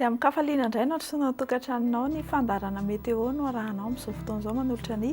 Dia amin-kafaliana indray no antsoina ny tokantranonao ny fandaharana météo no arahanao amin'izao fotoana izao manolotra ny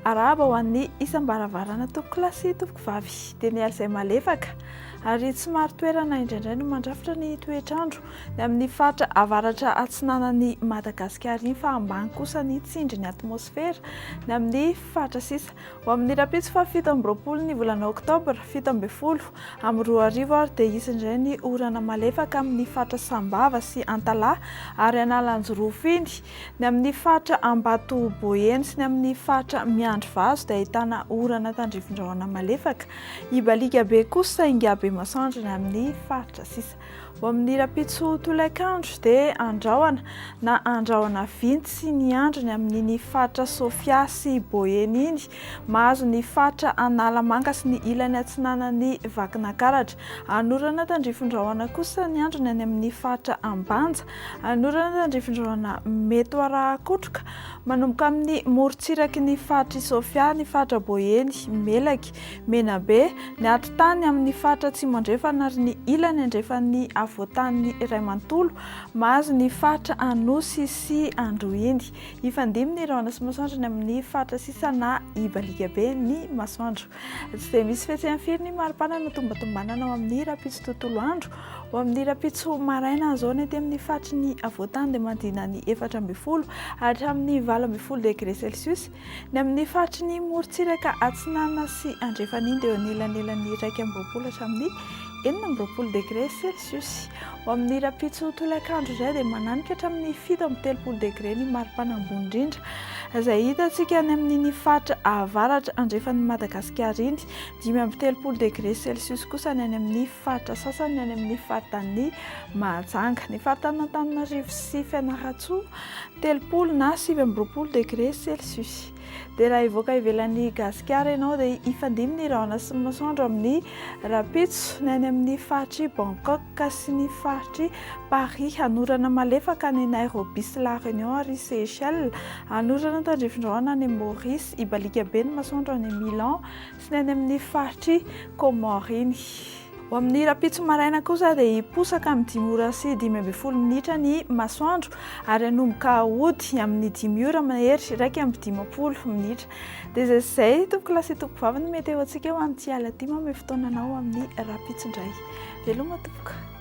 arahaba ho an'ny isam-baravarana tompokolahy sy tompokovavy. Dia ny alizay malefaka ary tsy marin-toerana indraindray no mandrafitra ny toetr'andro ny amin'ny faritra avaratra atsinanan'i Madagasikara iny fa ambany kosa ny tsindrin'ny atmosfera ny amin'ny faritra sisa. Ho amin'ny rahampitso faha 27 ny volana oktobra 2017 ary dia hisy indray ny orana malefaka amin'ny faritra Sambava sy Antalaha ary Analanjirofo iny. Ny amin'ny faritra Ambato Boeny sy ny amin'ny faritra Miandrivazo dia ahitana orana tandrifin-drahona malefaka. Hibaliaka be kosa Ingahibe Masoandro ny amin'ny faritra sisa. Ho amin'ny rahampitso tolakandro dia andrahona na andrahona vintsy ny andro ny amin'iny faritra Sofia sy Boeny iny, mahazo ny faritra Analamanga sy ny ilany atsinanan'i Vakinankaratra. Anorana tandrifin-drahona kosa ny andro ny any amin'ny faritra Ambanja. Anorana tandrifin-drahona mety ho arahan-kotroka manomboka amin'ny morontsiraky ny faritr'i Sofia, ny faritra Boeny, Melaky, Menabe, ny atitany amin'ny faritra Atsimo Andrefana ary ny ilany andrefan'ny afovoan-tany iray manontolo, mahazo ny faritra Anosy sy Androhiny. Hifandimby ny rahona sy masoandro ny amin'ny faritra sisa na hibaliaka be ny masoandro. Tsy dia misy fihetseham firy ny maripana no tombantombanana ao amin'ny rahampitso tontolo andro. Ho amin'ny rahampitso maraina izao ny aty amin'ny faritry ny afovoan-tany dia manodidina ny 14 hatramin'ny 18 degré celsius. Ny amin'ny faritry ny morontsiraka atsinanana sy andrefana iny dia eo anelanelan'ny 21 hatramin'ny 26 degre celsius. Ho amin'ny rahampitso tolakandro indray dia mananika hatramin'ny 37 degre ny maripana ambony indrindra izay hitantsika any amin'iny faritra avaratra andrefan'i Madagasikara iny. 35 degre celsius kosa ny any amin'ny faritra sasany any amin'ny faritanin'i Mahajanga. Ny faritanin'Antananarivo sy Fianarantsoa 30 na 29 degre celsius. Dia raha hivoaka ivelan'i Gasikara ianao dia hifandimby ny rahona sy ny masoandro amin'ny rahampitso ny any amin'ny faritr'i Bangkok sy ny faritr'i Paris. Hanorana malefaka any Nairobi sy La Réunion ary Seychelles. Hanorana tandrifin-drahona any Maurice. Hibaliaka be ny masoandro any Milan sy ny any amin'ny faritr'i Comores iny. Ho amin'ny rahampitso maraina kosa dia hiposaka amin'ny dimy ora sy 15 minitra ny masoandro ary hanomboka hody amin'ny dimy ora mahery 51 minitra. Dia izay sy izay tompoko lahy sy tompoko vavy no mety eo antsika ho an'ity alina ity manome fotoana anao amin'ny rahampitso indray. Veloma tompoko.